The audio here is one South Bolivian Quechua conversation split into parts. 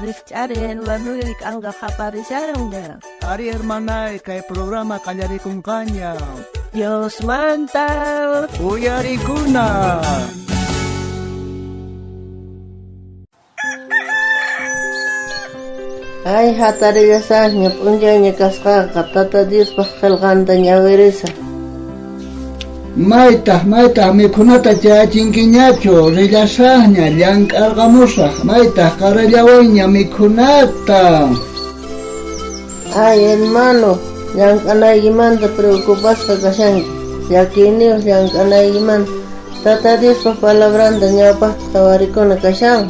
Rijch'ariy hermanoy, k'anqa qaparishanña. Ari hermanay, kay programa qallarikunqaña. Diosmanta Uyarikuna. Ay, hatarillasaqña, p'unchayña kasqaqa, Tata Diospaq qelqanta ñawirisaq. Maytaj, maytaj mikhunata chayachinkiñachu, rillasaqña, llank'arqamusaj, maytaj qarallawayña mikhunata. Ay, hermano, llank'anaykimanta preocupasqa kashanki, llakiyniyuq llank'anaykimanta. Tata Diospaq palabranta ñawpaqta qhawarikuna kashan.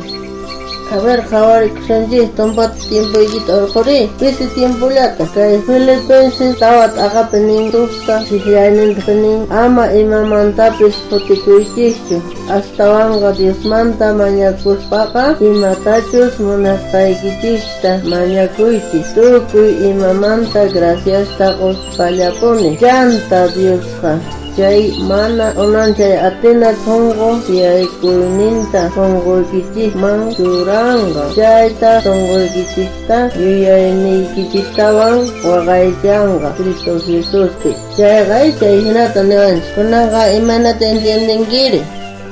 A ver, qhawarikusunchis, tumpata tiempoykita urqhuriy, pisi tiempollata. Kay Filipenses 4 t'aqapi nin, tusta chiqllayninta nin, ama imamantapis phutikuychischu, astawanqa Diosmanta mañakuspaqa imatachus munasqaykichista mañakuychis, tukuy imamanta graciasta qospallapuni. Chanta Diosqa chay mana unanchay atina sonqo tiyaykuyninta sonqoykichisman churanqa, chayta sonqoykichista yuyayniykichiktawan waqaychanqa Cristo Jesuspi. Chayqa chay hinata niwanchis. Kunanqa imaynata entiendenkiri?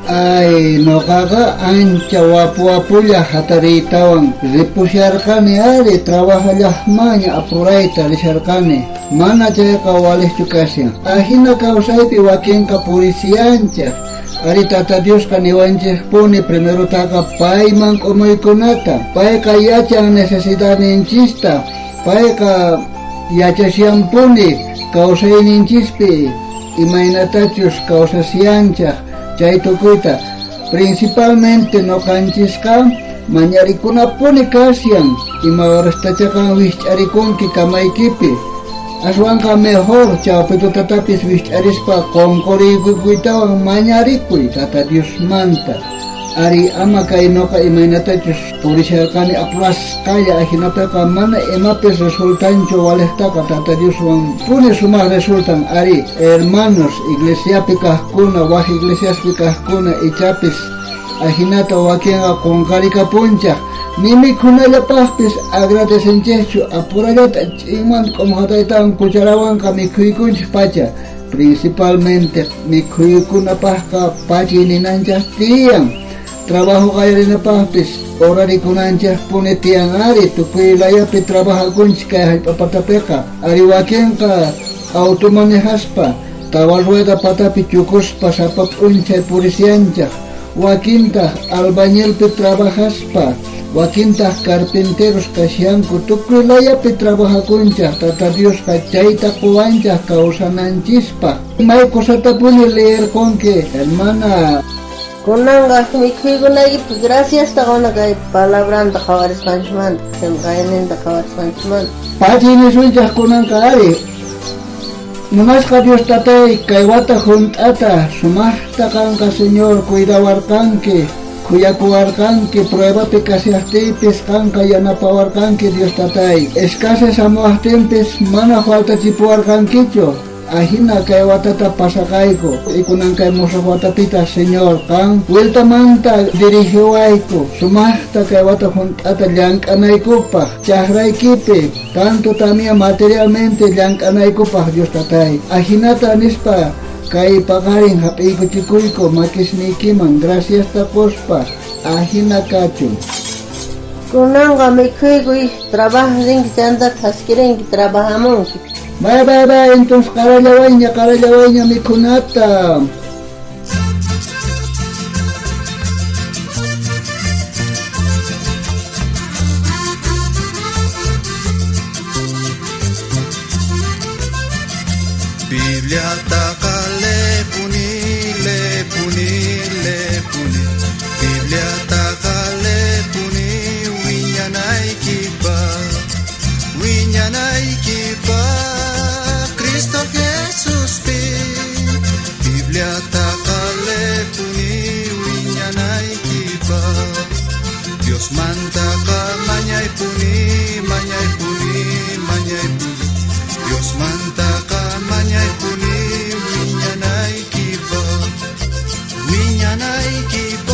Ay, noqaqa ancha wapu wapulla hatariytawan ripusharqani ari, trabajallaqmanña apurayta risharqani. Mana chayqa waliqchu kashan. Ajina kawsaypi wakinqa purisiyanchaq. Ari Tata Diosqa niwanchikpuni primerotaqa payman k'umuykunata. Payqa yachan necesidadninchista. Payqa yachashanpuni kawsayninchispi imaynatachus kawsasyanchaq chay tukuyta. Principalmente noqanchisqa mañarikunapuni kashan ima horastachaqa wijch'arikunki kamaykipi. Aswanqa mejor chawpi tutatapis wijch'arispa qonqoriykuytawan mañarikuy Tata Diosmanta. Ari ama kay noqa imaynatachus purisharqani apurasqalla ajinataqa mana imapis resultanchu waliqtaqa Tata Dioswan puni sumaq resultan. Ari hermanos iglesiapi kaqkuna waj iglesiaspi kaqkuna ichapis ajinata wakinqa qonqarikapunchaq. Ni mikhunallapaqpis agradecenchikchu apurallata ch'inmanta k'umqataytawan cucharawanqa mikhuykunchik pacha. Principalmente mikhuykunapaqqa pachi ninanchaq tiyan. Trabajo qallarinapaqpis horarikunanchaq puni tiyan ari tukuy layapi trabajakunchik kay hallp'apatapiqa. Ari wakinqa auto manejaspa tawa rueda patapi chukuspa sapa p'unchay purisianchaq. Wakintaq albañilpi trabajaspa, wakintaq carpinteros kashanku, tukuy layapi trabajakunchaq. Tata Diosqa chayta quwanchaq kawsananchispaq. May cosatapuni leerqunki, hermana. Kunanqa mikhuykunaykipaq graciasta quna kay palabranta qhawarisqanchikmanta, qillqayninta qhawarisqanchikmanta. Pachi nisunchaq kunanqa ari. Munasqa Dios tatay, kay wata junt'ata sumaqta qanqa Señor cuidawarqanki, khuyakuwarqanki, pruebapi kashaqtiypis qanqa yanapawarqanki Dios tatay. Escasez hamuwaqtinpis mana faltachipuwarqankichu. Ajina kay watata pasaqayku. Ikunan kay musuq watapita Señor qan vueltamanta dirigiwayku sumaqta kay wata junt'ata llank'anaykupaq chaqraykipi tanto tamia materialmente llank'anaykupaq Dios tatay. Ajinata nispa kay paqarin hap'iykuchikuyku makisniykiman graciasta quspa ajina kachun. Kunanqa mikhuykuy trabaja rinki chanta thaskirinki trabajamunki. Bye bye bye, entonces qarallawayña qarallawayña mikhunata. Bibliataqa lepuni, lepuni, lepuni. Bibliataqa lepuni, wiñanaykipaq, wiñanaykipaq, Cristo Jesuspi. Bibliataqa lepuni, wiñanaykipaq. Diosmantaqa mañaypuni, mañaypuni, mañaypuni. Diosmantaqa mañaypuni, wiñanaykipaq, wiñanaykipaq.